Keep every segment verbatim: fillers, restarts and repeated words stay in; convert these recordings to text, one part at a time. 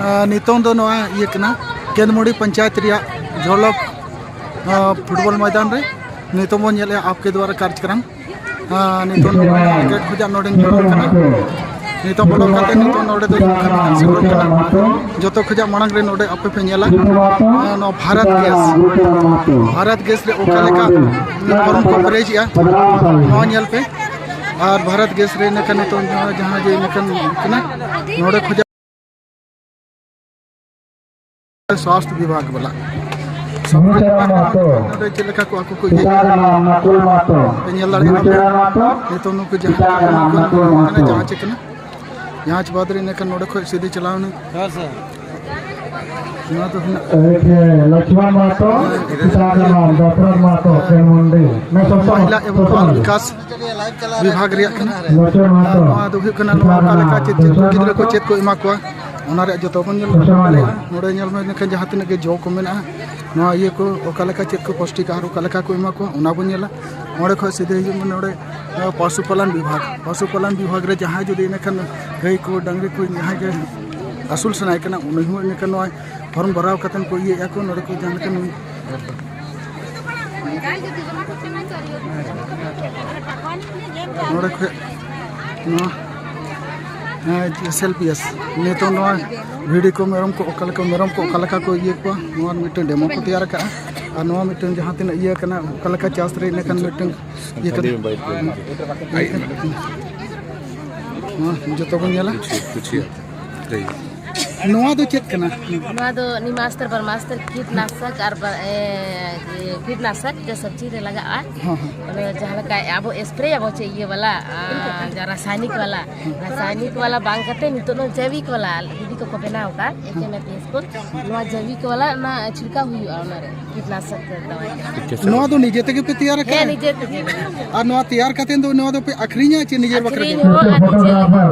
ᱟᱨ ᱱᱤᱛᱚᱝ ᱫᱚ ᱱᱚᱣᱟ ᱤᱭᱟᱹ ᱠᱟᱱᱟ, ᱠᱮᱸᱫᱽᱢᱩᱲᱤ ᱯᱚᱧᱪᱟᱭᱮᱛ ᱨᱮᱭᱟᱜ ᱡᱷᱚᱞᱚᱠ, ᱟ, ᱯᱷᱩᱴᱵᱚᱞ ᱢᱚᱭᱫᱟᱱ ᱨᱮ ᱱᱤᱛᱚᱝ ᱵᱚᱱ ᱧᱮᱞᱮᱜᱼᱟ ᱟᱯᱠᱮ ᱫᱣᱟᱨᱟ ᱠᱟᱨᱡᱚᱠᱨᱚᱢ᱾ ᱟ, ᱱᱤᱛᱚᱝ ᱱᱚᱣᱟ ᱜᱮᱴ ᱠᱷᱚᱱᱟᱜ ᱱᱚᱰᱮᱧ ᱵᱚᱞᱚᱱ ᱠᱟᱱᱟ᱾ ᱱᱤᱛᱚᱝ ᱵᱚᱞᱚ ᱠᱟᱛᱮ ᱱᱤᱛᱚᱝ ᱱᱚᱰᱮ ᱫᱚ ᱡᱚᱛᱚ ᱠᱷᱚᱱᱟᱜ ᱢᱟᱲᱟᱝ ᱨᱮ ᱱᱚᱰᱮ ᱟᱯᱮ ᱯᱮ ᱧᱮᱞᱟ, ᱟ, ᱱᱚᱣᱟ ᱵᱷᱟᱨᱚᱛ ᱜᱮᱥ, ᱵᱷᱟᱨᱚᱛ ᱜᱮᱥ ᱨᱮ ᱚᱠᱟ ᱞᱮᱠᱟ ᱯᱷᱚᱨᱢ ᱠᱚ ᱯᱮᱨᱮᱡᱮᱜᱼᱟ, ᱱᱚᱣᱟ ᱧᱮᱞ ᱯᱮ᱾ ᱟᱨ ᱵᱷᱟᱨᱚᱛ ᱜᱮᱥ ᱨᱮ ᱤᱱᱟᱹ ᱠᱷᱟᱱ ᱱᱤᱛᱚᱝ ᱡᱟᱦᱟᱸ, ᱡᱟᱦᱟᱸ ᱡᱮ ᱤᱱᱟᱹ ᱠᱷᱟᱱ ᱠᱟᱱᱟ, ᱱᱚᱰᱮ ᱠᱷᱚᱡᱟᱜ ᱥᱟᱥᱛᱷ ᱵᱤᱵᱷᱟᱜᱽ ᱵᱟᱞᱟ ᱱᱚᱰᱮ ᱪᱮᱫ ᱞᱮᱠᱟ ᱠᱚ ᱟᱠᱚ ᱠᱚ ᱤᱭᱟᱹᱭᱟ, ᱯᱮ ᱧᱮᱞ ᱫᱟᱲᱮᱭᱟᱜᱼᱟ ᱯᱮ᱾ ᱱᱤᱛᱚᱝ ᱱᱩᱠᱩ ᱡᱟᱦᱟᱸ ᱠᱚ ᱠᱟᱱᱟ, ᱡᱟᱦᱟᱸ ᱪᱮ ᱠᱟᱱᱟ, ᱡᱟᱦᱟᱸ ᱪᱮ ᱵᱟᱫᱽ ᱨᱮ ᱤᱱᱟᱹ ᱠᱷᱟᱱ ᱱᱚᱰᱮ ᱠᱷᱚᱡ ᱥᱤᱫᱷᱟᱹ ᱪᱟᱞᱟᱣ ᱮᱱᱟ᱾ ᱱᱚᱣᱟ ᱫᱚ ᱦᱩᱭᱱᱟ ᱞᱚᱠᱥᱢᱚᱱ ᱢᱟᱦᱟᱛᱚ, ᱥᱤᱛᱟᱨᱟᱢ, ᱫᱚᱥᱨᱚᱛᱷ ᱢᱟᱦᱟᱛᱚ, ᱠᱮᱱᱢᱩᱱᱰᱤ᱾ ᱢᱚᱦᱤᱞᱟ ᱮᱵᱚᱝ ᱵᱟᱞ ᱵᱤᱠᱟᱥ ᱵᱤᱵᱷᱟᱜᱽ ᱨᱮᱭᱟᱜ ᱠᱟᱱᱟ᱾ ᱟᱨ ᱱᱚᱣᱟ ᱫᱚ ᱦᱩᱭᱩᱜ ᱠᱟᱱᱟ, ᱱᱚᱣᱟ ᱚᱠᱟ ᱞᱮᱠᱟ ᱪᱮᱫ ᱪᱮᱫ ᱠᱚ ᱜᱤᱫᱽᱨᱟᱹ ᱠᱚ ᱪᱮᱫ ᱠᱚ ᱮᱢᱟ ᱠᱚᱣᱟ, ᱚᱱᱟ ᱨᱮᱭᱟᱜ ᱡᱚᱛᱚ ᱵᱚᱱ ᱧᱮᱞ ᱫᱟᱲᱮᱭᱟᱜᱼᱟ᱾ ᱱᱚᱰᱮ ᱧᱮᱞ ᱢᱮ, ᱤᱱᱟᱹᱠᱷᱟᱱ ᱡᱟᱦᱟᱸ ᱛᱤᱱᱟᱹᱜ ᱜᱮ ᱡᱚ ᱠᱚ ᱢᱮᱱᱟᱜᱼᱟ, ᱱᱚᱣᱟ ᱤᱭᱟᱹ ᱠᱚ ᱚᱠᱟ ᱞᱮᱠᱟ ᱪᱮᱫ ᱠᱚ ᱯᱩᱥᱴᱤᱠ ᱟᱦᱟᱨ ᱚᱠᱟ ᱞᱮᱠᱟ ᱠᱚ ᱮᱢᱟ ᱠᱚᱣᱟ, ᱚᱱᱟ ᱵᱚᱱ ᱧᱮᱞᱟ᱾ ᱚᱸᱰᱮ ᱠᱷᱚᱱ ᱥᱤᱫᱷᱟᱹ ᱦᱤᱡᱩᱜ ᱢᱮ ᱱᱚᱰᱮ, ᱱᱚᱣᱟ ᱯᱚᱥᱩ ᱯᱟᱞᱚᱱ ᱵᱤᱵᱷᱟᱜᱽ᱾ ᱯᱚᱥᱩ ᱯᱟᱞᱚᱱ ᱵᱤᱵᱷᱟᱜᱽ ᱨᱮ ᱡᱟᱦᱟᱸᱭ ᱡᱩᱫᱤ ᱤᱱᱟᱹᱠᱷᱟᱱ ᱜᱟᱹᱭ ᱠᱚ, ᱰᱟᱝᱨᱤ ᱠᱚ ᱡᱟᱦᱟᱸᱭ ᱜᱮ ᱟᱹᱥᱩᱞ ᱥᱟᱱᱟᱭᱮ ᱠᱟᱱᱟ, ᱩᱱᱤ ᱦᱚᱸ ᱤᱱᱟᱹᱠᱷᱟᱱ ᱱᱚᱣᱟ ᱯᱷᱚᱨᱢ ᱵᱷᱚᱨᱟᱣ ᱠᱟᱛᱮᱫ ᱠᱚ ᱤᱭᱟᱹᱭᱮᱫᱼᱟ ᱠᱚ, ᱱᱚᱰᱮ ᱠᱚ ᱡᱟᱦᱟᱸ ᱞᱮᱠᱟ ᱱᱩᱭ ᱱᱚᱰᱮ ᱠᱷᱚᱡ ᱱᱚᱣᱟ, ᱦᱮᱸ, ᱮᱥ ᱮᱞ ᱯᱤ ᱮᱥ, ᱱᱤᱛᱚᱝ ᱱᱚᱣᱟ ᱵᱷᱤᱰᱤ ᱠᱚ, ᱢᱮᱨᱚᱢ ᱠᱚ, ᱚᱠᱟ ᱞᱮᱠᱟ ᱢᱮᱨᱚᱢ ᱠᱚ ᱚᱠᱟ ᱞᱮᱠᱟ ᱠᱚ ᱤᱭᱟᱹ ᱠᱚᱣᱟ, ᱱᱚᱣᱟ ᱢᱤᱫᱴᱮᱱ ᱰᱮᱢᱳ ᱠᱚ ᱛᱮᱭᱟᱨ ᱟᱠᱟᱫᱼᱟ᱾ ᱟᱨ ᱱᱚᱣᱟ ᱢᱤᱫᱴᱮᱱ ᱡᱟᱦᱟᱸ ᱛᱤᱱᱟᱹᱜ ᱤᱭᱟᱹ ᱠᱟᱱᱟ, ᱚᱠᱟ ᱞᱮᱠᱟ ᱪᱟᱥ ᱨᱮ ᱤᱱᱟᱹ ᱠᱷᱟᱱ ᱢᱤᱫᱴᱮᱱ ᱤᱭᱟᱹ ᱠᱟᱱᱟ᱾ ᱱᱚᱣᱟ ᱡᱚᱛᱚ ᱵᱚᱱ ᱧᱮᱞᱟ᱾ ᱱᱚᱣᱟ ᱫᱚ ᱪᱮᱫ ᱠᱟᱱᱟ? ᱱᱚᱣᱟ ᱫᱚ ᱱᱤᱢᱟᱥᱛᱨ ᱵᱨᱟᱦᱢᱟᱥᱛᱨ ᱠᱤᱴᱱᱟᱥᱚᱠ ᱟᱨ ᱵᱟ-, ᱮ, ᱤᱭᱟᱹ, ᱠᱤᱴᱱᱟᱥᱚᱠ ᱡᱮ ᱥᱚᱵᱽᱡᱤ ᱨᱮ ᱞᱟᱜᱟᱜᱼᱟ᱾ ᱦᱮᱸ, ᱦᱮᱸ᱾ ᱚᱱᱟ ᱡᱟᱦᱟᱸ ᱞᱮᱠᱟ ᱟᱵᱚ ᱥᱯᱨᱮ ᱟᱵᱚ ᱪᱮ ᱤᱭᱟᱹ ᱵᱟᱞᱟ, ᱟ, ᱡᱟ ᱨᱟᱥᱟᱭᱱᱤᱠ ᱵᱟᱞᱟ, ᱨᱟᱥᱟᱭᱱᱤᱠ ᱵᱟᱞᱟ ᱵᱟᱝ ᱠᱟᱛᱮ ᱱᱤᱛᱚᱜ ᱫᱚ ᱡᱚᱭᱵᱤᱠ ᱵᱟᱞᱟ ᱫᱤᱫᱤ ᱠᱚᱠᱚ ᱵᱮᱱᱟᱣ ᱟᱠᱟᱫ, ᱮᱠᱮᱱ ᱟᱨ ᱯᱤᱥ ᱠᱚ, ᱱᱚᱣᱟ ᱡᱚᱭᱵᱤᱠ ᱵᱟᱞᱟ ᱚᱱᱟ ᱪᱷᱤᱲᱠᱟᱣ ᱦᱩᱭᱩᱜᱼᱟ ᱚᱱᱟᱨᱮ, ᱠᱤᱴᱱᱟᱥᱚᱠ ᱫᱟᱣᱟᱭ ᱠᱟᱱᱟ᱾ ᱱᱚᱣᱟ ᱫᱚ ᱱᱤᱡᱮ ᱛᱮᱜᱮ ᱯᱮ ᱛᱮᱭᱟᱨ ᱟᱠᱟᱫᱼᱟ? ᱦᱮᱸ, ᱱᱤᱡᱮ ᱛᱮᱜᱮ᱾ ᱟᱨ ᱱᱚᱣᱟ ᱛᱮᱭᱟᱨ ᱠᱟᱛᱮ ᱫᱚ ᱱᱚᱣᱟ ᱫᱚᱯᱮ ᱟᱹᱠᱷᱨᱤᱧᱟ ᱪᱮ ᱱᱤᱡᱮᱨ ᱵᱟᱠᱷᱨᱟ ᱜᱮ? ᱟᱹᱠᱷᱨᱤᱧ ᱦᱚᱸ ᱟᱨ ᱱᱤᱡᱮ ᱦᱚᱸ᱾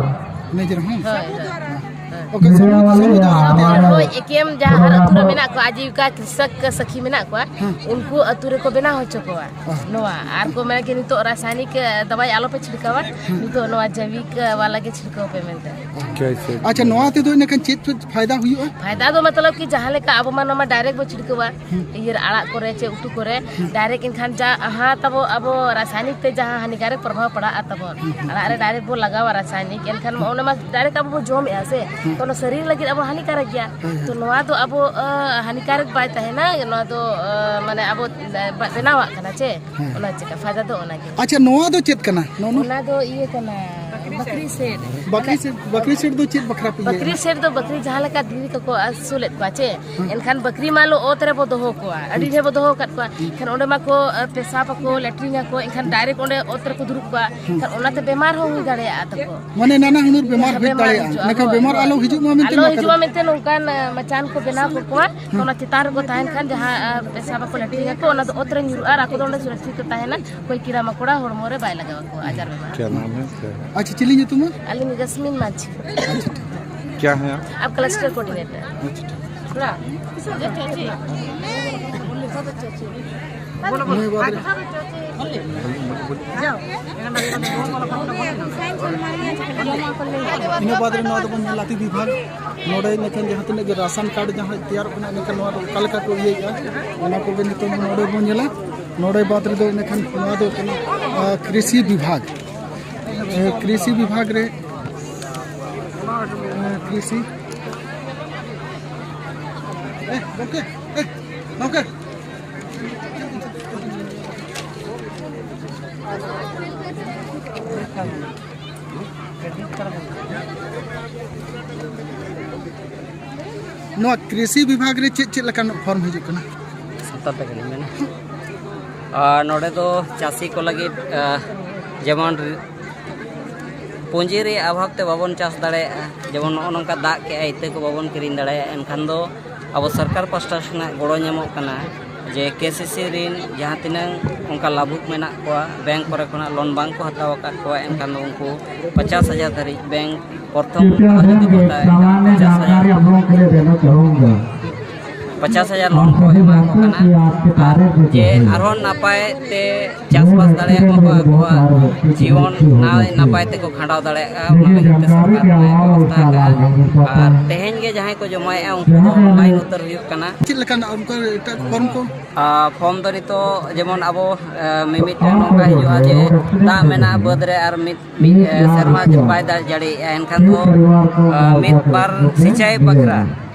ᱱᱤᱡᱮᱨ ᱦᱚᱸ? ᱦᱳᱭ, ᱦᱳᱭ᱾ ᱚᱠᱟ ᱥᱚᱢᱩᱫ ᱥᱚᱢᱩᱫ ᱫᱚ ᱟᱨ ᱦᱳᱭ, ᱮᱠᱮᱢ ᱡᱟᱦᱟᱸ ᱟᱹᱛᱩ ᱨᱮ ᱢᱮᱱᱟᱜ ᱠᱚᱣᱟ, ᱟᱡᱤᱵᱤᱠᱟ ᱠᱨᱤᱥᱚᱠ ᱥᱟᱹᱠᱷᱤ ᱢᱮᱱᱟᱜ ᱠᱚᱣᱟ, ᱦᱮᱸ᱾ ᱩᱱᱠᱩ ᱟᱹᱛᱩ ᱨᱮᱠᱚ ᱵᱮᱱᱟᱣ ᱦᱚᱪᱚ ᱠᱚᱣᱟ᱾ ᱦᱮᱸ᱾ ᱱᱚᱣᱟ ᱟᱨ ᱠᱚ ᱢᱮᱱᱟ ᱠᱤ ᱱᱤᱛᱚᱜ ᱨᱟᱥᱟᱭᱱᱤᱠ ᱫᱟᱣᱟᱭ ᱟᱞᱚᱯᱮ ᱪᱷᱤᱲᱠᱟᱣᱟ, ᱦᱮᱸ᱾ ᱱᱤᱛᱚᱜ ᱱᱚᱣᱟ ᱡᱟᱭᱵᱤᱠ ᱣᱟᱞᱟ ᱜᱮ ᱪᱷᱤᱲᱠᱟᱣ ᱯᱮ ᱢᱮᱱᱛᱮ᱾ ᱟᱪᱪᱷᱟ, ᱟᱪᱪᱷᱟ᱾ ᱟᱪᱪᱷᱟ, ᱱᱚᱣᱟ ᱛᱮᱫᱚ ᱤᱱᱟᱹᱠᱷᱟᱱ ᱪᱮᱫ ᱪᱮᱫ ᱯᱷᱟᱭᱫᱟ ᱦᱩᱭᱩᱜᱼᱟ? ᱯᱷᱟᱭᱫᱟ ᱫᱚ ᱢᱚᱛᱞᱚᱵ ᱠᱤ ᱡᱟᱦᱟᱸ ᱞᱮᱠᱟ ᱟᱵᱚ ᱢᱟ ᱱᱚᱣᱟ ᱢᱟ direct ᱵᱚ ᱪᱷᱤᱲᱠᱟᱹᱣᱟ, ᱦᱩᱸ᱾ ᱤᱭᱟᱹ ᱟᱲᱟᱜ ᱠᱚᱨᱮ ᱪᱮ ᱩᱛᱩ ᱠᱚᱨᱮ, ᱦᱩᱸ᱾ Direct ᱮᱱᱠᱷᱟᱱ ᱡᱟᱦᱟᱸ ᱛᱟᱵᱚ ᱟᱵᱚ ᱨᱟᱥᱟᱭᱱᱤᱠ ᱛᱮ ᱡᱟᱦᱟᱸ ᱦᱟᱱᱤᱠᱟᱨᱚᱠ ᱯᱨᱚᱵᱷᱟᱵᱽ ᱯᱟᱲᱟᱜᱼᱟ ᱛᱟᱵᱚ, ᱦᱩᱸ, ᱦᱩᱸ᱾ ᱟᱲᱟᱜ ᱨᱮ direct ᱵᱚ ᱞᱟᱜᱟᱣᱟ ᱨᱟᱥᱟᱭᱱᱤᱠ, ᱮᱱᱠᱷᱟᱱ ᱢᱟ ᱚᱱᱟ ᱢᱟ direct ᱟᱵᱚ ᱵᱚ ᱡᱚᱢᱮᱫᱼᱟ ᱥᱮ, ᱦᱩᱸ᱾ ᱛᱚ ᱚᱱᱟ ᱥᱟᱹᱨᱤᱨ ᱞᱟᱹᱜᱤᱫ ᱟᱵᱚ ᱦᱟᱱᱤᱠᱟᱨᱚᱠ ᱜᱮᱭᱟ᱾ ᱦᱳᱭ, ᱦᱳᱭ᱾ ᱛᱚ ᱱᱚᱣᱟ ᱫᱚ ᱟᱵᱚ, ᱟ, ᱦᱟᱱᱤᱠᱟᱨᱚᱠ ᱵᱟᱭ ᱛᱟᱦᱮᱱᱟ, ᱱᱚᱣᱟ ᱫᱚ, ᱟ, ᱢᱟᱱᱮ ᱟᱵᱚ, ᱟ, ᱵᱮᱱᱟᱣᱟᱜ ᱠᱟᱱᱟ ᱪᱮ, ᱦᱮᱸ᱾ ᱚᱱᱟ ᱪᱮᱠᱟ ᱯᱷᱟᱭᱫᱟ ᱫᱚ ᱚᱱᱟ ᱜᱮ᱾ ᱟᱪᱪᱷᱟ, ᱱᱚᱣᱟ ᱫᱚ ᱪᱮᱫ ᱠᱟᱱᱟ? ᱱᱚᱜᱼᱚ ᱱᱚᱣᱟ? ᱚᱱᱟ ᱫᱚ ᱤᱭᱟᱹ ᱠᱟᱱᱟ, ᱵᱟᱠᱨᱤ ᱥᱮᱴ᱾ ᱵᱟᱠᱨᱤ ᱥᱮᱴ, ᱵᱟᱠᱨᱤ ᱥᱮᱴ ᱫᱚ ᱪᱮᱫ ᱵᱟᱠᱷᱨᱟ ᱯᱮ ᱤᱭᱟᱹᱭᱟ? ᱵᱟᱠᱨᱤ ᱥᱮᱴ ᱫᱚ ᱵᱟᱠᱨᱤ ᱡᱟᱦᱟᱸ ᱞᱮᱠᱟ ᱫᱷᱤᱨᱤ ᱠᱚᱠᱚ ᱟᱹᱥᱩᱞᱮᱫ ᱠᱚᱣᱟ ᱪᱮ, ᱦᱮᱸ᱾ ᱮᱱᱠᱷᱟᱱ ᱵᱟᱠᱨᱤ ᱢᱟ ᱞᱚ ᱚᱛ ᱨᱮᱵᱚ ᱫᱚᱦᱚ ᱠᱚᱣᱟ, ᱟᱹᱰᱤ ᱦᱮᱸ᱾ ᱰᱷᱮᱨ ᱵᱚ ᱫᱚᱦᱚ ᱟᱠᱟᱫ ᱠᱚᱣᱟ᱾ ᱦᱮᱸ᱾ ᱮᱱᱠᱷᱟᱱ ᱚᱸᱰᱮ ᱢᱟᱠᱚ, ᱟ, ᱯᱮᱥᱟᱵ ᱟᱠᱚ, ᱞᱮᱴᱨᱤᱱ ᱟᱠᱚ, ᱮᱱᱠᱷᱟᱱ direct ᱚᱸᱰᱮ ᱚᱛ ᱨᱮᱠᱚ ᱫᱩᱲᱩᱵ ᱠᱚᱣᱟ᱾ ᱦᱮᱸ᱾ ᱮᱱᱠᱷᱟᱱ ᱚᱱᱟᱛᱮ ᱵᱮᱢᱟᱨ ᱦᱚᱸ ᱦᱩᱭ ᱫᱟᱲᱮᱭᱟᱜᱼᱟ ᱛᱟᱠᱚ᱾ ᱢᱟᱱᱮ ᱱᱟᱱᱟ ᱦᱩᱱᱟᱹᱨ ᱵᱮᱢᱟᱨ ᱦᱩᱭ ᱵᱮᱢᱟᱨ ᱫᱟᱲᱮᱭᱟᱜᱼᱟ᱾ ᱦᱤᱡᱩᱜᱼᱟ, ᱢᱮᱱᱠᱷᱟᱱ ᱦᱳᱭ, ᱵᱮᱢᱟᱨ ᱦᱳᱭ᱾ ᱟᱞᱚ ᱦᱤᱡᱩᱜ ᱢᱟ ᱢᱮᱱᱛᱮ ᱟᱞᱚ ᱱᱚᱣᱟ ᱦᱤᱡᱩᱜᱼᱟ ᱠᱟᱨᱚᱱ᱾ ᱢᱮᱱᱛᱮ ᱱᱚᱝᱠᱟᱱ, ᱟ, ᱢᱟᱪᱟᱱ ᱠᱚ ᱵᱮᱱᱟᱣ ᱠᱚ ᱠᱚᱣᱟ, ᱦᱮᱸ᱾ ᱚᱱᱟ ᱪᱮᱛᱟᱱ ᱨᱮᱠᱚ ᱛᱟᱦᱮᱱ ᱠᱷᱟᱱ ᱡᱟᱦᱟᱸ, ᱟ, ᱯᱮᱥᱟᱵ ᱟᱠᱚ, ᱞᱮᱴᱨᱤᱱ ᱟᱠᱚ, ᱚᱱᱟ ᱫᱚ ᱚᱛ ᱨᱮ ᱧᱩᱨᱩᱜᱼᱟ ᱟᱨ ᱟᱠᱚ ᱫᱚ ᱚᱸᱰᱮ ᱥᱩᱨᱚᱠᱥᱤᱛ ᱠᱚ ᱛᱟᱦᱮᱱᱟ᱾ ᱚᱠᱚᱭ ᱠᱤᱨᱟ ᱢᱟᱠᱚᱲᱟ ᱦᱚᱲᱢᱚ ᱨᱮ ᱵᱟᱭ ᱞᱟᱜᱟᱣ ᱟᱠᱚᱣᱟ ᱟᱡᱟᱨ ᱵᱮᱢᱟᱨ᱾ ᱠᱭᱟ ᱱᱟᱢ ᱦᱮ? ᱠᱭᱟ ᱦᱮ? ᱟᱪᱪᱷᱟ, ᱪᱤᱞᱤ ᱧᱩᱛᱩᱢ? ᱟᱹᱞᱤᱧ ᱡᱟᱥᱢᱤᱱ ᱢᱟᱹᱡᱷᱤ᱾ ᱟᱪᱪᱷᱟ, ᱴᱷᱤᱠ᱾ ᱠᱭᱟ ᱦᱮ ᱟᱯ? ᱟᱯ ᱠᱞᱟᱥᱴᱟᱨ ᱠᱳᱚᱨᱰᱤᱱᱮᱴᱟᱨ᱾ ᱟᱪᱪᱷᱟ, ᱴᱷᱤᱠ᱾ ᱱᱤᱭᱟᱹ ᱵᱟᱫᱽ ᱨᱮ, ᱤᱱᱟᱹ ᱵᱟᱫᱽ ᱨᱮ ᱱᱚᱣᱟ ᱫᱚᱵᱚᱱ ᱧᱮᱞᱟ ᱛᱤ ᱵᱤᱵᱷᱟᱜᱽ᱾ ᱱᱚᱰᱮ ᱤᱱᱟᱹᱠᱷᱟᱱ ᱡᱟᱦᱟᱸ ᱛᱤᱱᱟᱹᱜ ᱜᱮ ᱨᱟᱥᱚᱱ ᱠᱟᱨᱰ ᱡᱟᱦᱟᱸ ᱛᱮᱭᱟᱨᱚᱜ ᱠᱟᱱᱟ, ᱤᱱᱟᱹᱠᱷᱟᱱ ᱱᱚᱣᱟ ᱫᱚ ᱚᱠᱟ ᱞᱮᱠᱟ ᱠᱚ ᱤᱭᱟᱹᱭᱮᱫᱼᱟ, ᱚᱱᱟ ᱠᱚᱜᱮ ᱱᱤᱛᱚᱝ ᱱᱚᱰᱮ ᱵᱚᱱ ᱧᱮᱞᱟ᱾ ᱱᱚᱰᱮ ᱵᱟᱫᱽ ᱨᱮᱫᱚ ᱤᱱᱟᱹᱠᱷᱟᱱ ᱱᱚᱣᱟ ᱫᱚ ᱠᱟᱱᱟ, ᱟ, ᱠᱨᱤᱥᱤ ᱵᱤᱵᱷᱟᱜᱽ᱾ ᱮ, ᱠᱨᱤᱥᱤ ᱵᱤᱵᱷᱟᱜᱽ ᱨᱮ, ᱮ, ᱠᱨᱤᱥᱤ, ᱮ, ᱜᱚᱢᱠᱮ, ᱮ, ᱜᱚᱢᱠᱮ᱾ ᱱᱚᱣᱟ ᱠᱨᱤᱥᱤ ᱵᱤᱵᱷᱟᱜᱽ ᱨᱮ ᱪᱮᱫ ᱪᱮᱫ ᱞᱮᱠᱟᱱ ᱯᱷᱚᱨᱢ ᱦᱤᱡᱩᱜ ᱠᱟᱱᱟ? ᱥᱟᱱᱛᱟᱲ ᱛᱮᱜᱮ ᱞᱤᱧ ᱢᱮᱱᱟ᱾ ᱟᱨ ᱱᱚᱰᱮ ᱫᱚ ᱪᱟᱹᱥᱤ ᱠᱚ ᱞᱟᱹᱜᱤᱫ, ᱟ, ᱡᱮᱢᱚᱱ ᱯᱩᱸᱡᱤ ᱨᱮᱭᱟᱜ ᱚᱵᱷᱟᱵᱽ ᱛᱮ ᱵᱟᱵᱚᱱ ᱪᱟᱥ ᱫᱟᱲᱮᱭᱟᱜᱼᱟ, ᱡᱮᱢᱚᱱ ᱱᱚᱜᱼᱚ ᱱᱚᱝᱠᱟ ᱫᱟᱜ ᱠᱮᱜᱼᱟᱭ, ᱤᱛᱟᱹ ᱠᱚ ᱵᱟᱵᱚᱱ ᱠᱤᱨᱤᱧ ᱫᱟᱲᱮᱭᱟᱜᱼᱟ, ᱮᱱᱠᱷᱟᱱ ᱫᱚ ᱟᱵᱚ ᱥᱚᱨᱠᱟᱨ ᱯᱟᱥᱴᱟ ᱥᱮᱱᱟᱜ ᱜᱚᱲᱚ ᱧᱟᱢᱚᱜ ᱠᱟᱱᱟ᱾ ᱡᱮ ᱠᱮ ᱥᱤ ᱥᱤ ᱨᱤᱱ ᱡᱟᱦᱟᱸ ᱛᱤᱱᱟᱹᱝ ᱚᱱᱠᱟ ᱞᱟᱹᱵᱩᱫ ᱢᱮᱱᱟᱜ ᱠᱚᱣᱟ, ᱵᱮᱝᱠ ᱠᱚᱨᱮ ᱠᱷᱚᱱᱟᱜ ᱞᱳᱱ ᱵᱟᱝ ᱠᱚ ᱦᱟᱛᱟᱣ ᱟᱠᱟᱫ ᱠᱚᱣᱟ, ᱮᱱᱠᱷᱟᱱ ᱫᱚ ᱩᱱᱠᱩ ᱯᱚᱪᱟᱥ ᱦᱟᱡᱟᱨ ᱫᱷᱟᱹᱨᱤᱡ ᱵᱮᱝᱠ ᱯᱨᱚᱛᱷᱚᱢ ᱟᱨ ᱡᱩᱫᱤ ᱠᱚ ᱦᱟᱛᱟᱣ ᱮᱱᱠᱷᱟᱱ ᱯᱚᱪᱟᱥ ᱦᱟᱡᱟᱨ ᱯᱚᱪᱟᱥ ᱦᱟᱡᱟᱨ ᱞᱳᱱ ᱠᱚ ᱮᱢᱟ ᱠᱚ ᱠᱟᱱᱟ᱾ ᱟᱨ ᱡᱮ ᱟᱨᱦᱚᱸ ᱱᱟᱯᱟᱭ ᱛᱮ ᱪᱟᱥᱵᱟᱥ ᱫᱟᱲᱮᱭᱟᱜ ᱢᱟᱠᱚ, ᱟᱠᱚᱣᱟᱜ ᱡᱤᱭᱚᱱ ᱱᱟᱭ ᱱᱟᱯᱟᱭ ᱛᱮᱠᱚ ᱠᱷᱟᱸᱰᱟᱣ ᱫᱟᱲᱮᱭᱟᱜᱼᱟ, ᱚᱱᱟ ᱞᱟᱹᱜᱤᱫ ᱛᱮ ᱥᱚᱨᱠᱟᱨ ᱱᱚᱣᱟ ᱠᱚ ᱵᱮᱵᱚᱥᱛᱷᱟ ᱟᱠᱟᱫᱼᱟ᱾ ᱟᱨ ᱛᱮᱦᱮᱧ ᱜᱮ ᱡᱟᱦᱟᱸᱭ ᱠᱚ ᱡᱚᱢᱟᱭᱮᱫᱼᱟ, ᱩᱱᱠᱩ ᱫᱚ ᱚᱱᱞᱟᱭᱤᱱ ᱩᱛᱟᱹᱨ ᱦᱩᱭᱩᱜ ᱠᱟᱱᱟ᱾ ᱪᱮᱫ ᱞᱮᱠᱟᱱᱟᱜ ᱚᱱᱠᱟ ᱮᱴᱟᱜ ᱯᱷᱚᱨᱢ ᱠᱚ? ᱟᱨ ᱯᱷᱚᱨᱢ ᱫᱚ ᱱᱤᱛᱚᱜ ᱡᱮᱢᱚᱱ ᱟᱵᱚ, ᱮ, ᱢᱤᱢᱤᱫᱴᱟᱝ ᱱᱚᱝᱠᱟ ᱦᱤᱡᱩᱜᱼᱟ ᱡᱮ ᱫᱟᱜ ᱢᱮᱱᱟᱜᱼᱟ ᱵᱟᱹᱫᱽ ᱨᱮ ᱟᱨ ᱢᱤᱫ, ᱢᱤᱫ, ᱮ, ᱥᱮᱨᱢᱟ ᱵᱟᱭ ᱫᱟᱜ ᱡᱟᱹᱲᱤᱭᱮᱜᱼᱟ, ᱮᱱᱠᱷᱟᱱ ᱫᱚ, ᱮ, ᱢᱤᱫ ᱵᱟᱨ ᱥᱤᱸᱪᱟᱭ ᱵᱟᱠᱷᱨᱟ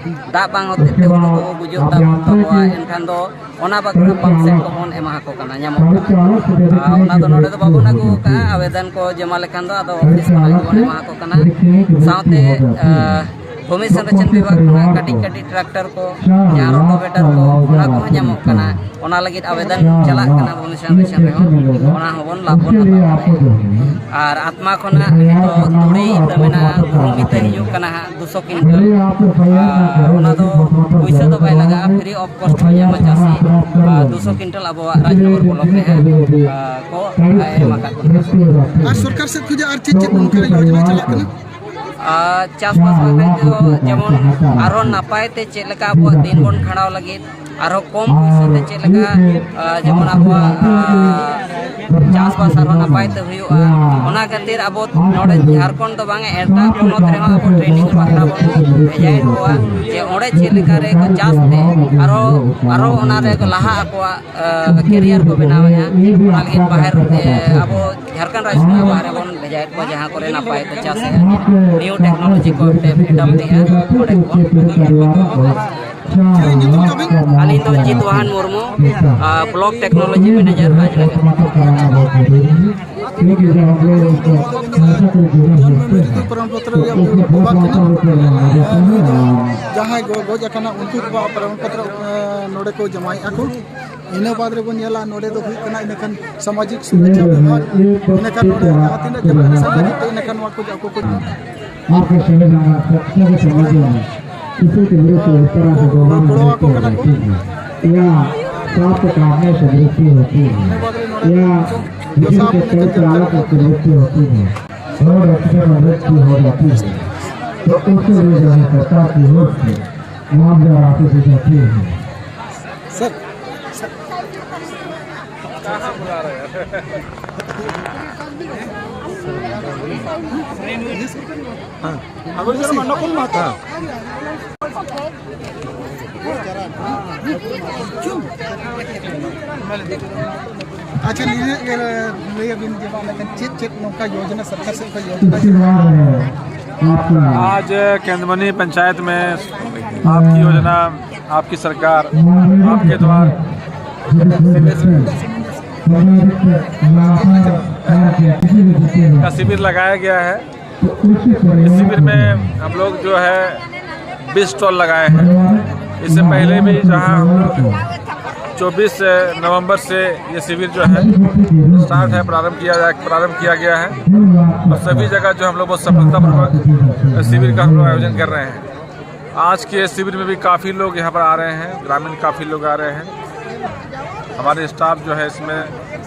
ᱫᱟᱜ ᱵᱟᱝ ᱦᱚᱛᱮᱡ ᱛᱮ ᱦᱩᱲᱩ ᱠᱚ ᱜᱩᱡᱩᱜ ᱛᱟᱵᱚᱱ ᱛᱟᱠᱚᱣᱟ, ᱮᱱᱠᱷᱟᱱ ᱫᱚ ᱚᱱᱟ ᱵᱟᱠᱷᱨᱟ ᱯᱟᱢᱯ ᱥᱮᱴ ᱠᱚᱵᱚᱱ ᱮᱢᱟ ᱠᱚ ᱠᱟᱱᱟ, ᱧᱟᱢᱚᱜ ᱠᱟᱱᱟ᱾ ᱟᱨ ᱚᱱᱟ ᱫᱚ ᱱᱚᱰᱮ ᱫᱚ ᱵᱟᱵᱚᱱ ᱟᱹᱜᱩ ᱟᱠᱟᱫᱼᱟ, ᱟᱵᱮᱫᱚᱱ ᱠᱚ ᱡᱚᱢᱟ ᱞᱮᱠᱷᱟᱱ ᱫᱚ ᱟᱫᱚ ᱚᱯᱷᱤᱥ ᱠᱷᱚᱱᱟᱜ ᱜᱮᱵᱚᱱ ᱮᱢᱟ ᱠᱚ ᱠᱟᱱᱟ᱾ ᱥᱟᱶᱛᱮ, ᱮ, ᱵᱷᱩᱢᱤ ᱥᱚᱝᱨᱚᱠᱷᱚᱱ ᱵᱤᱵᱷᱟᱜᱽ ᱠᱷᱚᱱᱟᱜ ᱠᱟᱹᱴᱤᱡ ᱠᱟᱹᱴᱤᱡ ᱴᱨᱟᱠᱴᱟᱨ ᱠᱚ, ᱡᱟᱦᱟᱸ ᱨᱳᱴᱳᱵᱷᱮᱴᱟᱨ ᱠᱚ, ᱚᱱᱟ ᱠᱚᱦᱚᱸ ᱧᱟᱢᱚᱜ ᱠᱟᱱᱟ᱾ ᱚᱱᱟ ᱞᱟᱹᱜᱤᱫ ᱟᱵᱮᱫᱚᱱ ᱪᱟᱞᱟᱜ ᱠᱟᱱᱟ ᱵᱷᱩᱢᱤ ᱥᱚᱝᱨᱚᱠᱷᱚᱱ ᱨᱮᱦᱚᱸ, ᱚᱱᱟ ᱦᱚᱸᱵᱚᱱ ᱞᱟᱵᱷ ᱵᱚᱱ ᱦᱟᱛᱟᱣ ᱫᱟᱲᱮᱭᱟᱜᱼᱟ᱾ ᱟᱨ ᱟᱛᱢᱟ ᱠᱷᱚᱱᱟᱜ ᱱᱤᱛᱚᱜ ᱛᱩᱲᱤ ᱤᱛᱟᱹ ᱢᱮᱱᱟᱜᱼᱟ, ᱜᱩᱦᱩᱢ ᱤᱛᱟᱹ ᱦᱤᱡᱩᱜ ᱠᱟᱱᱟ ᱦᱟᱸᱜ ᱫᱩᱥᱚ ᱠᱩᱭᱤᱱᱴᱟᱞ᱾ ᱟᱨ ᱚᱱᱟ ᱫᱚ ᱯᱩᱭᱥᱟᱹ ᱫᱚ ᱵᱟᱭ ᱞᱟᱜᱟᱜᱼᱟ, ᱯᱷᱨᱤ ᱚᱯᱷ ᱠᱚᱥᱴ ᱠᱚ ᱧᱟᱢᱟ ᱪᱟᱹᱥᱤ᱾ ᱟᱨ ᱫᱩᱥᱚ ᱠᱩᱭᱤᱱᱴᱟᱞ ᱟᱵᱚᱣᱟᱜ ᱨᱟᱡᱽᱱᱚᱜᱚᱨ ᱵᱞᱚᱠ ᱨᱮ ᱦᱟᱸᱜ, ᱟᱨ ᱠᱚ ᱮᱢ ᱟᱠᱟᱫ ᱠᱚᱣᱟ᱾ ᱟᱨ ᱥᱚᱨᱠᱟᱨ ᱥᱮᱫ ᱠᱷᱚᱱᱟᱜ ᱟᱨ ᱪᱮᱫ ᱪᱮᱫ ᱚᱱᱠᱟᱱᱟᱜ ᱭᱳᱡᱚᱱᱟ ᱪᱟᱞᱟᱜ ᱠᱟᱱᱟ? ᱟᱨ ᱪᱟᱥᱵᱟᱥ ᱵᱟᱠᱷᱨᱟ ᱛᱮᱫᱚ ᱡᱮᱢᱚᱱ ᱟᱨᱦᱚᱸ ᱱᱟᱯᱟᱭ ᱛᱮ ᱪᱮᱫ ᱞᱮᱠᱟ ᱟᱵᱚᱣᱟᱜ ᱫᱤᱱ ᱵᱚᱱ ᱠᱷᱟᱸᱰᱟᱣ ᱞᱟᱹᱜᱤᱫ, ᱟᱨᱦᱚᱸ ᱠᱚᱢ ᱯᱩᱭᱥᱟᱹ ᱛᱮ ᱪᱮᱫ ᱞᱮᱠᱟ, ᱟᱨ ᱡᱮᱢᱚᱱ ᱟᱵᱚᱣᱟᱜ, ᱟᱨ ᱪᱟᱥᱵᱟᱥ ᱟᱨᱦᱚᱸ ᱱᱟᱯᱟᱭ ᱛᱮ ᱦᱩᱭᱩᱜᱼᱟ, ᱚᱱᱟ ᱠᱷᱟᱹᱛᱤᱨ ᱟᱵᱚ ᱱᱚᱰᱮ ᱡᱷᱟᱲᱠᱷᱚᱸᱰ ᱫᱚ ᱵᱟᱝ, ᱮᱴᱟᱜ ᱯᱚᱱᱚᱛ ᱨᱮᱦᱚᱸ ᱟᱵᱚ ᱴᱨᱮᱱᱤᱝ ᱵᱟᱠᱷᱨᱟ ᱵᱚᱱ ᱵᱷᱮᱡᱟᱭᱮᱫ ᱠᱚᱣᱟ, ᱡᱮ ᱚᱸᱰᱮ ᱪᱮᱫ ᱞᱮᱠᱟ ᱨᱮ ᱠᱚ ᱪᱟᱥ ᱛᱮ ᱟᱨᱦᱚᱸ, ᱟᱨᱦᱚᱸ ᱚᱱᱟ ᱨᱮ ᱞᱟᱦᱟ ᱟᱠᱚᱣᱟᱜ, ᱟᱨ, ᱠᱮᱨᱤᱭᱟᱨ ᱠᱚ ᱵᱮᱱᱟᱣᱮᱫᱼᱟ᱾ ᱚᱱᱟ ᱞᱟᱹᱜᱤᱫ ᱵᱟᱦᱮᱨ, ᱮ, ᱟᱵᱚ ᱡᱷᱟᱲᱠᱷᱚᱸᱰ ᱨᱟᱡᱽ ᱠᱷᱚᱱᱟᱜ ᱵᱟᱦᱨᱮ ᱵᱚᱱ ᱵᱷᱮᱡᱟᱭᱮᱫ ᱠᱚᱣᱟ, ᱡᱟᱦᱟᱸ ᱠᱚᱨᱮ ᱱᱟᱯᱟᱭ ᱠᱚ ᱪᱟᱥᱮᱫᱼᱟ, ᱱᱤᱭᱩ ᱴᱮᱠᱱᱳᱞᱚᱡᱤ ᱠᱚ ᱮᱰᱟᱯᱴ ᱮᱫᱼᱟ, ᱚᱸᱰᱮ ᱠᱚ ᱟᱹᱜᱩᱭᱮᱫ ᱠᱚᱣᱟ᱾ ᱟᱹᱞᱤᱧ ᱫᱚ ᱡᱤᱛᱩᱣᱟᱦᱟᱱ ᱢᱩᱨᱢᱩ, ᱟᱨ, ᱵᱞᱚᱠ ᱴᱮᱠᱱᱳᱞᱚᱡᱤ ᱢᱮᱱᱮᱡᱟᱨ, ᱨᱟᱡᱽᱱᱚᱜᱚᱨ᱾ ᱡᱚᱱᱢᱚ ᱢᱨᱤᱛᱭᱩ ᱯᱨᱚᱢᱟᱱ ᱯᱚᱛᱨᱚ ᱨᱮᱭᱟᱜ ᱵᱤᱵᱷᱟᱜᱽ ᱠᱟᱱᱟ᱾ ᱡᱟᱦᱟᱸᱭ ᱠᱚ ᱜᱚᱡ ᱟᱠᱟᱱᱟ, ᱩᱱᱠᱩ ᱠᱚᱣᱟᱜ ᱯᱨᱚᱢᱟᱱ ᱯᱚᱛᱨᱚ, ᱮ, ᱱᱚᱰᱮ ᱠᱚ ᱡᱚᱢᱟᱭᱮᱫᱼᱟ ᱠᱚ᱾ ᱤᱱᱟᱹ ᱵᱟᱫᱽ ᱨᱮᱵᱚᱱ ᱧᱮᱞᱟ, ᱱᱚᱰᱮ ᱫᱚ ᱦᱩᱭᱩᱜ ᱠᱟᱱᱟ ᱤᱱᱟᱹᱠᱷᱟᱱ ᱥᱟᱢᱟᱡᱤᱠ ᱥᱩᱨᱚᱠᱷᱟ ᱵᱤᱵᱷᱟᱜᱽ, ᱤᱱᱟᱹᱠᱷᱟᱱ ᱱᱚᱰᱮ ᱡᱟᱦᱟᱸ ᱛᱤᱱᱟᱹᱜ ᱜᱮ ᱯᱚᱭᱥᱟ ᱞᱟᱹᱜᱤᱫ ᱛᱮ, ᱤᱱᱟᱹᱠᱷᱟᱱ ᱱᱚᱣᱟ ᱠᱚ ᱟᱠᱚ ᱠᱚ ᱜᱚᱲᱚ ᱟᱠᱚ ᱠᱟᱱᱟ ᱠᱚ᱾ सांप काटने से मृत्यु होती है या किसी के कई चालक की मृत्यु होती है, रोड एक्सीडेंट में मृत्यु हो जाती है, तो उसके लिए जो है सरकार की ओर से मुआवजा राशि दी जाती है। सर, हाँ। ᱟᱪᱪᱷᱟ, ᱱᱤᱭᱟᱹ ᱤᱭᱟᱹ ᱞᱟᱹᱭ ᱟᱵᱤᱱ ᱡᱮ ᱵᱟᱝ ᱞᱮᱠᱷᱟᱱ ᱪᱮᱫ ᱪᱮᱫ ᱱᱚᱝᱠᱟ ᱭᱳᱡᱚᱱᱟ ᱥᱚᱨᱠᱟᱨ ᱥᱮᱫ ᱠᱷᱚᱱ ᱭᱳᱡᱚᱱᱟ? आज केंदमनी पंचायत में आपकी योजना, आपकी सरकार, आपके द्वार का शिविर लगाया गया है। इस शिविर में हम लोग जो है बीस स्टॉल लगाए हैं। इससे पहले भी जहां हम लोग चौबीस नवंबर से ये शिविर जो है स्टार्ट है, प्रारंभ किया जा, प्रारंभ किया गया है और सभी जगह जो हम लोग बहुत सफलतापूर्वक शिविर का हम लोग आयोजन कर रहे हैं। आज के शिविर में भी काफ़ी लोग यहाँ पर आ रहे हैं, ग्रामीण काफ़ी लोग आ रहे हैं। हमारे स्टाफ जो है इसमें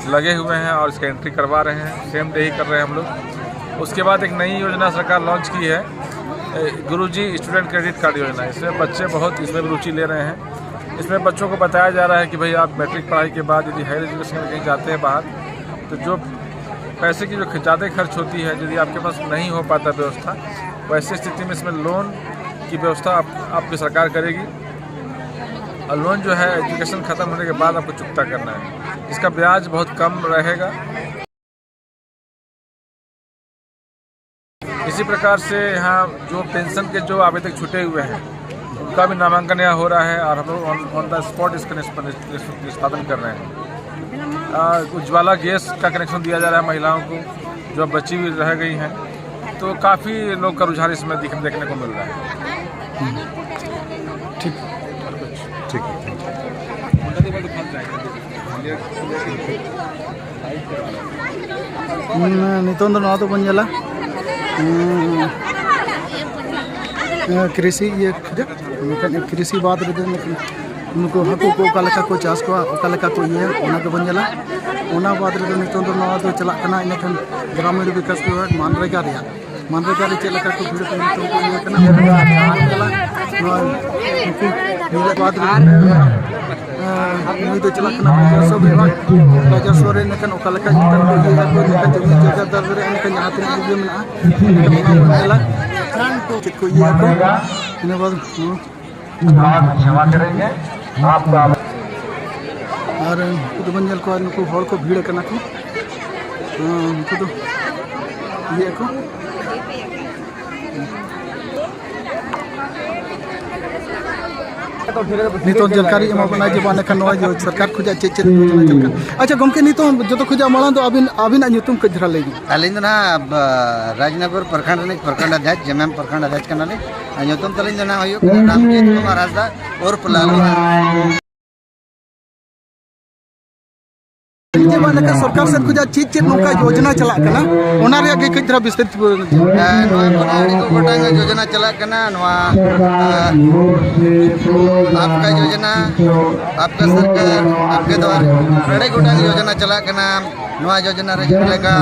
लगे हुए हैं और इसका एंट्री करवा रहे हैं, सेम डे ही कर रहे हैं हम लोग। उसके बाद एक नई योजना सरकार लॉन्च की है, ए, गुरुजी स्टूडेंट क्रेडिट कार्ड योजना। इसमें बच्चे बहुत इसमें भी रुचि ले रहे हैं। इसमें बच्चों को बताया जा रहा है कि भाई, आप मैट्रिक पढ़ाई के बाद यदि हायर एजुकेशन में कहीं जाते हैं बाहर, तो जो पैसे की जो ख-, ज़्यादा खर्च होती है, यदि आपके पास नहीं हो पाता व्यवस्था, वैसी स्थिति में इसमें लोन की व्यवस्था आप, आपकी सरकार करेगी। और लोन जो है एजुकेशन ख़त्म होने के बाद आपको चुकता करना है। इसका ब्याज बहुत कम रहेगा। इसी प्रकार से यहाँ जो पेंशन के जो आवेदक छूटे हुए हैं, उनका भी नामांकन यहाँ हो रहा है और हम लोग ऑन, ऑन द स्पॉट इसका निष्प-, निष्प-, निष्पादन कर रहे हैं। आ, उज्ज्वला गैस का कनेक्शन दिया जा रहा है महिलाओं को, जो बची हुई रह गई हैं, तो काफ़ी लोग का रुझान इसमें दिख-, देखने को मिल रहा है। ठीक। ठीक। ᱦᱩᱸ, ᱱᱤᱛᱚᱝ ᱫᱚ ᱱᱚᱣᱟ ᱫᱚᱵᱚᱱ ᱧᱮᱞᱟ᱾ ᱦᱩᱸ, ᱠᱨᱤᱥᱤ ᱤᱭᱟᱹ ᱠᱷᱚᱡᱟᱜ, ᱢᱮᱱᱠᱷᱟᱱ ᱠᱨᱤᱥᱤ ᱵᱟᱫ ᱨᱮᱫᱚ ᱢᱮᱱᱠᱷᱟᱱ ᱱᱩᱠᱩ ᱦᱟᱹᱠᱩ ᱠᱚ ᱚᱠᱟ ᱞᱮᱠᱟ ᱠᱚ ᱪᱟᱥ ᱠᱚᱣᱟ, ᱚᱠᱟ ᱞᱮᱠᱟ ᱠᱚ ᱤᱭᱟᱹᱭᱟ, ᱚᱱᱟ ᱜᱮᱵᱚᱱ ᱧᱮᱞᱟ᱾ ᱚᱱᱟ ᱵᱟᱫᱽ ᱨᱮᱫᱚ ᱱᱤᱛᱚᱝ ᱫᱚ ᱱᱚᱣᱟ ᱫᱚ ᱪᱟᱞᱟᱜ ᱠᱟᱱᱟ ᱤᱱᱟᱹᱠᱷᱟᱱ ᱜᱨᱟᱢᱤᱱ ᱵᱤᱠᱟᱥ ᱵᱤᱵᱷᱟᱜᱽ, ᱢᱟᱱᱨᱮᱜᱟ ᱨᱮᱭᱟᱜ, ᱢᱟᱱᱨᱮᱜᱟ ᱨᱮ ᱪᱮᱫ ᱞᱮᱠᱟ ᱠᱚ ᱵᱷᱤᱲ ᱠᱚ ᱱᱤᱛᱚᱝ ᱠᱚ ᱤᱭᱟᱹ ᱠᱟᱱᱟ, ᱱᱚᱣᱟ ᱩᱱᱠᱩ ᱧᱮᱞ ᱵᱟᱫᱽ ᱨᱮ, ᱮᱸ, ᱱᱩᱭ ᱫᱚ ᱪᱟᱞᱟᱜ ᱠᱟᱱᱟ ᱨᱟᱡᱚᱥᱣᱚ ᱵᱤᱵᱷᱟᱜᱽ, ᱨᱟᱡᱚᱥᱣᱚ ᱨᱮ ᱤᱱᱟᱹᱠᱷᱟᱱ ᱚᱠᱟ ᱞᱮᱠᱟ ᱤᱱᱟᱹᱠᱷᱟᱱ ᱠᱚ ᱤᱭᱟᱹᱭᱟ ᱠᱚ, ᱤᱱᱟᱹᱠᱷᱟᱱ ᱡᱚᱢᱤ ᱡᱟᱭᱜᱟ ᱫᱟᱨ ᱨᱮ ᱤᱱᱟᱹᱠᱷᱟᱱ ᱡᱟᱦᱟᱸ ᱛᱤᱱᱟᱹᱜ ᱜᱮ ᱢᱮᱱᱟᱜᱼᱟ, ᱚᱱᱟ ᱠᱚ ᱧᱮᱞᱟ᱾ ᱪᱮᱫ ᱠᱚ ᱤᱭᱟᱹᱭᱟ ᱠᱚ, ᱤᱱᱟᱹ ᱵᱟᱫᱽ, ᱦᱩᱸ᱾ ᱟᱨ ᱠᱷᱮᱢᱟ ᱠᱚᱨᱮᱸᱜᱮ, ᱟᱯᱠᱟ ᱟᱨ ᱩᱱᱠᱩ ᱫᱚᱵᱚᱱ ᱧᱮᱞ ᱠᱚᱣᱟ, ᱱᱩᱠᱩ ᱦᱚᱲ ᱠᱚ ᱵᱷᱤᱲ ᱟᱠᱟᱱᱟ ᱠᱚ᱾ ᱦᱮᱸ, ᱩᱱᱠᱩ ᱫᱚ ᱤᱭᱟᱹ ᱠᱚ᱾ ᱱᱤᱛᱚᱜ ᱡᱟᱱᱠᱟᱨᱤ ᱮᱢᱟ ᱵᱚᱱᱟ ᱡᱮ ᱵᱟᱝ ᱮᱱᱠᱷᱟᱱ ᱱᱚᱣᱟ ᱡᱮ ᱥᱚᱨᱠᱟᱨ ᱠᱷᱚᱱᱟᱜ ᱪᱮᱫ ᱪᱮᱫ ᱡᱳᱡᱚᱱᱟ ᱪᱟᱞᱟᱜ ᱠᱟᱱᱟ᱾ ᱟᱪᱪᱷᱟ ᱜᱚᱢᱠᱮ, ᱱᱤᱛᱚᱜ ᱡᱚᱛᱚ ᱠᱷᱚᱱᱟᱜ ᱢᱟᱲᱟᱝ ᱫᱚ ᱟᱹᱵᱤᱱ, ᱟᱹᱵᱤᱱᱟᱜ ᱧᱩᱛᱩᱢ ᱠᱟᱹᱡ ᱫᱷᱟᱨᱟ ᱞᱟᱹᱭ ᱵᱤᱱ᱾ ᱟᱹᱞᱤᱧ ᱫᱚ ᱱᱟᱦᱟᱜ, ᱵᱟ, ᱨᱟᱡᱽᱱᱚᱜᱚᱨ ᱯᱨᱚᱠᱷᱚᱸᱰ ᱨᱤᱱᱤᱡ ᱯᱨᱚᱠᱷᱚᱸᱰ ᱚᱫᱷᱭᱚᱠᱥ, ᱡᱮᱢᱮᱢ ᱯᱨᱚᱠᱷᱚᱸᱰ ᱚᱫᱷᱭᱚᱠᱥ ᱠᱟᱱᱟᱞᱤᱧ᱾ ᱟᱨ ᱧᱩᱛᱩᱢ ᱛᱟᱹᱞᱤᱧ ᱫᱚ ᱱᱟᱦᱟᱜ ᱦᱩᱭᱩᱜ ᱠᱟᱱᱟ ᱨᱟᱢᱡᱤᱛ ᱠᱩᱢᱟᱨ ᱦᱟᱸᱥᱫᱟ ᱩᱨᱯᱷ ᱞᱟᱞᱩ ᱦᱟᱸᱥᱫᱟ᱾ ᱡᱮ ᱵᱟᱝ ᱞᱮᱠᱟ ᱥᱚᱨᱠᱟᱨ ᱥᱮᱫ ᱠᱷᱚᱱᱟᱜ ᱪᱮᱫ ᱪᱮᱫ ᱱᱚᱝᱠᱟ ᱡᱳᱡᱚᱱᱟ ᱪᱟᱞᱟᱜ ᱠᱟᱱᱟ, ᱚᱱᱟ ᱨᱮᱭᱟᱜ ᱜᱮ ᱠᱟᱹᱡ ᱫᱷᱟᱨᱟ ᱵᱤᱥᱛᱟᱨᱤᱛ ᱵᱚᱱ ᱦᱮᱸ, ᱱᱚᱣᱟ ᱠᱚᱨᱮ ᱟᱹᱰᱤ ᱜᱚᱴᱟᱝ ᱡᱳᱡᱚᱱᱟ ᱪᱟᱞᱟᱜ ᱠᱟᱱᱟ᱾ ᱱᱚᱣᱟ, ᱟᱸ, ᱟᱯᱠᱟ ᱡᱳᱡᱚᱱᱟ, ᱟᱯᱠᱟ ᱥᱚᱨᱠᱟᱨ, ᱟᱯᱠᱟ ᱫᱣᱟᱨ, ᱟᱹᱰᱤ ᱜᱚᱴᱟᱝ ᱡᱳᱡᱚᱱᱟ ᱪᱟᱞᱟᱜ ᱠᱟᱱᱟ᱾ ᱱᱚᱣᱟ ᱡᱳᱡᱚᱱᱟ ᱨᱮ ᱡᱮᱞᱮᱠᱟ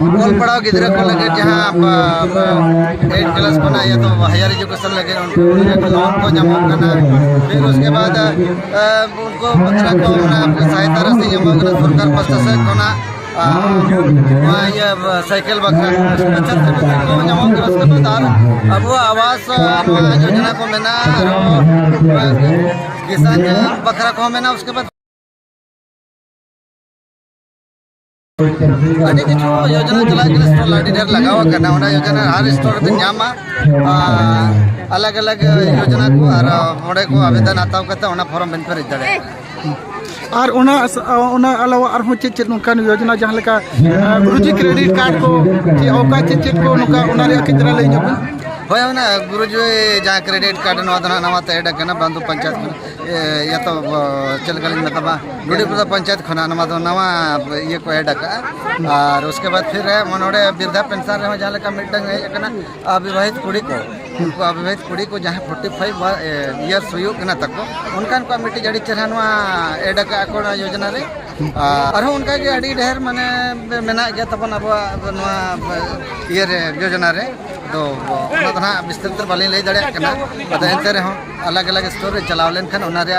ᱚᱞ ᱯᱟᱲᱦᱟᱣ ᱜᱤᱫᱽᱨᱟᱹ ᱠᱚ ᱞᱟᱹᱜᱤᱫ ᱡᱟᱦᱟᱸ, ᱵᱟ, ᱵᱟ, ᱮᱭᱤᱴ ᱠᱞᱟᱥ ᱠᱷᱚᱱᱟᱜ ᱤᱭᱟᱹ ᱫᱚ ᱦᱟᱭᱟᱨ ᱮᱡᱩᱠᱮᱥᱚᱱ ᱞᱟᱹᱜᱤᱫ ᱩᱱᱠᱩ ᱞᱳᱱ ᱠᱚ ᱧᱟᱢᱚᱜ ᱠᱟᱱᱟ᱾ ᱯᱷᱤᱨ ᱩᱥᱠᱮ ᱵᱟᱫ, ᱟ, ᱩᱱᱠᱩ ᱵᱟᱠᱷᱨᱟ ᱠᱚ ᱚᱱᱟ ᱥᱟᱦᱟᱭᱛᱟ ᱨᱟᱥᱤ ᱧᱟᱢᱚᱜ ᱠᱟᱱᱟ ᱥᱚᱨᱠᱟᱨ ᱯᱟᱥᱴᱟ ᱥᱮᱫ ᱠᱷᱚᱱᱟᱜ᱾ ᱟ, ᱱᱚᱣᱟ ᱤᱭᱟᱹ ᱥᱟᱭᱠᱮᱞ ᱵᱟᱠᱷᱨᱟ ᱟᱪᱪᱷᱟ ᱥᱟᱭᱠᱮᱞ ᱠᱚ ᱧᱟᱢᱚᱜ ᱠᱟᱱᱟ᱾ ᱩᱥᱠᱮ ᱵᱟᱫ ᱟᱨ ᱟᱵᱚᱣᱟᱜ ᱟᱵᱟᱥ, ᱱᱚᱣᱟ ᱡᱳᱡᱚᱱᱟ ᱠᱚ ᱢᱮᱱᱟᱜᱼᱟ, ᱟᱨᱦᱚᱸ ᱠᱤᱥᱟᱱ ᱵᱟᱠᱷᱨᱟ ᱠᱚᱦᱚᱸ ᱢᱮᱱᱟᱜᱼᱟ᱾ ᱩᱥᱠᱮ ᱵᱟᱫ ᱟᱹᱰᱤ ᱠᱤᱪᱷᱩ ᱭᱳᱡᱚᱱᱟ ᱪᱟᱞᱟᱜ ᱠᱟᱱᱟ, ᱥᱴᱚᱞ ᱟᱹᱰᱤ ᱰᱷᱮᱨ ᱞᱟᱜᱟᱣ ᱟᱠᱟᱱᱟ, ᱚᱱᱟ ᱭᱳᱡᱚᱱᱟ ᱦᱟᱨ ᱥᱴᱚᱞ ᱨᱮᱵᱤᱱ ᱧᱟᱢᱟ᱾ ᱟᱨ ᱟᱞᱟᱜᱽ ᱟᱞᱟᱜᱽ ᱭᱳᱡᱚᱱᱟ ᱠᱚ ᱟᱨ ᱚᱸᱰᱮ ᱠᱚ ᱟᱵᱮᱫᱚᱱ ᱦᱟᱛᱟᱣ ᱠᱟᱛᱮ ᱚᱱᱟ ᱯᱷᱚᱨᱚᱢ ᱵᱤᱱ ᱯᱮᱨᱮᱡ ᱫᱟᱲᱮᱭᱟᱜᱼᱟ᱾ ᱟᱨ ᱚᱱᱟ, ᱚᱱᱟ ᱟᱞᱟᱣᱟ ᱟᱨᱦᱚᱸ ᱪᱮᱫ ᱪᱮᱫ ᱱᱚᱝᱠᱟᱱ ᱭᱳᱡᱚᱱᱟ, ᱡᱟᱦᱟᱸ ᱞᱮᱠᱟ, ᱟᱸ, ᱨᱩᱡᱤ ᱠᱨᱮᱰᱤᱴ ᱠᱟᱨᱰ ᱠᱚ, ᱪᱮ ᱚᱠᱟ ᱪᱮᱫ ᱪᱮᱫ ᱠᱚ ᱱᱚᱝᱠᱟ, ᱚᱱᱟ ᱨᱮᱭᱟᱜ ᱠᱟᱹᱡ ᱫᱷᱟᱨᱟ ᱞᱟᱹᱭ ᱧᱚᱜ ᱵᱤᱱ᱾ ᱦᱳᱭ, ᱚᱱᱟ ᱜᱩᱨᱩᱡᱚᱭ ᱡᱟᱦᱟᱸ ᱠᱨᱮᱰᱤᱴ ᱠᱟᱨᱰ, ᱱᱚᱣᱟ ᱫᱚ ᱱᱟᱦᱟᱜ ᱱᱟᱣᱟ ᱛᱮ ᱮᱰ ᱟᱠᱟᱱᱟ, ᱵᱟᱱᱫᱩ ᱯᱚᱧᱪᱟᱭᱮᱛ ᱠᱷᱚᱱ, ᱮ, ᱤᱭᱟᱹ ᱛᱚ, ᱚ, ᱪᱮᱫ ᱞᱮᱠᱟ ᱞᱤᱧ ᱢᱮᱛᱟᱢᱟ, ᱰᱩᱰᱤᱯᱩᱨᱫᱟ ᱯᱚᱧᱪᱟᱭᱮᱛ ᱠᱷᱚᱱᱟᱜ ᱱᱚᱣᱟ ᱫᱚ ᱱᱟᱣᱟ ᱤᱭᱟᱹ ᱠᱚ ᱮᱰ ᱟᱠᱟᱫᱼᱟ᱾ ᱟᱨ ᱩᱥᱠᱮ ᱵᱟᱫᱽ ᱯᱷᱤᱨ ᱦᱮᱸ, ᱱᱚᱰᱮ ᱵᱤᱨᱫᱷᱟ ᱯᱮᱱᱥᱚᱱ ᱨᱮᱦᱚᱸ ᱡᱟᱦᱟᱸ ᱞᱮᱠᱟ ᱢᱤᱫᱴᱟᱝ ᱦᱮᱡ ᱟᱠᱟᱱᱟ, ᱚᱵᱤᱵᱟᱦᱤᱛ ᱠᱩᱲᱤ ᱠᱚ, ᱩᱱᱠᱩ ᱚᱵᱤᱵᱟᱦᱤᱛ ᱠᱩᱲᱤ ᱠᱚ ᱡᱟᱦᱟᱸᱭ ᱯᱷᱳᱨᱴᱤ ᱯᱷᱟᱭᱤᱵᱷ ᱤᱭᱟᱨᱥ ᱦᱩᱭᱩᱜ ᱠᱟᱱᱟ ᱛᱟᱠᱚ, ᱚᱱᱠᱟᱱ ᱠᱚᱣᱟᱜ ᱢᱤᱫᱴᱤᱡ ᱟᱹᱰᱤ ᱪᱮᱦᱨᱟ ᱱᱚᱣᱟ ᱮᱰ ᱟᱠᱟᱫᱼᱟ ᱠᱚ ᱱᱚᱣᱟ ᱭᱳᱡᱚᱱᱟ ᱨᱮ᱾ ᱟᱨ ᱟᱨᱦᱚᱸ ᱚᱱᱠᱟ ᱜᱮ ᱟᱹᱰᱤ ᱰᱷᱮᱨ ᱢᱟᱱᱮ ᱢᱮᱱᱟᱜ ᱜᱮᱭᱟ ᱛᱟᱵᱚᱱ ᱟᱵᱚᱣᱟᱜ ᱱᱚᱣᱟ ᱤᱭᱟᱹ ᱨᱮ, ᱭᱳᱡᱚᱱᱟ ᱨᱮ᱾ ᱟᱫᱚ ᱚᱱᱟ ᱫᱚ ᱱᱟᱦᱟᱜ ᱵᱤᱥᱛᱟᱨᱤᱛ ᱵᱟᱹᱞᱤᱧ ᱞᱟᱹᱭ ᱫᱟᱲᱮᱭᱟᱜ ᱠᱟᱱᱟ᱾ ᱟᱫᱚ ᱮᱱᱛᱮ ᱨᱮᱦᱚᱸ ᱟᱞᱟᱜᱽ ᱟᱞᱟᱜᱽ ᱥᱴᱳᱨ ᱨᱮ ᱪᱟᱞᱟᱣ ᱞᱮᱱᱠᱷᱟᱱ ᱚᱱᱟ ᱨᱮᱭᱟᱜ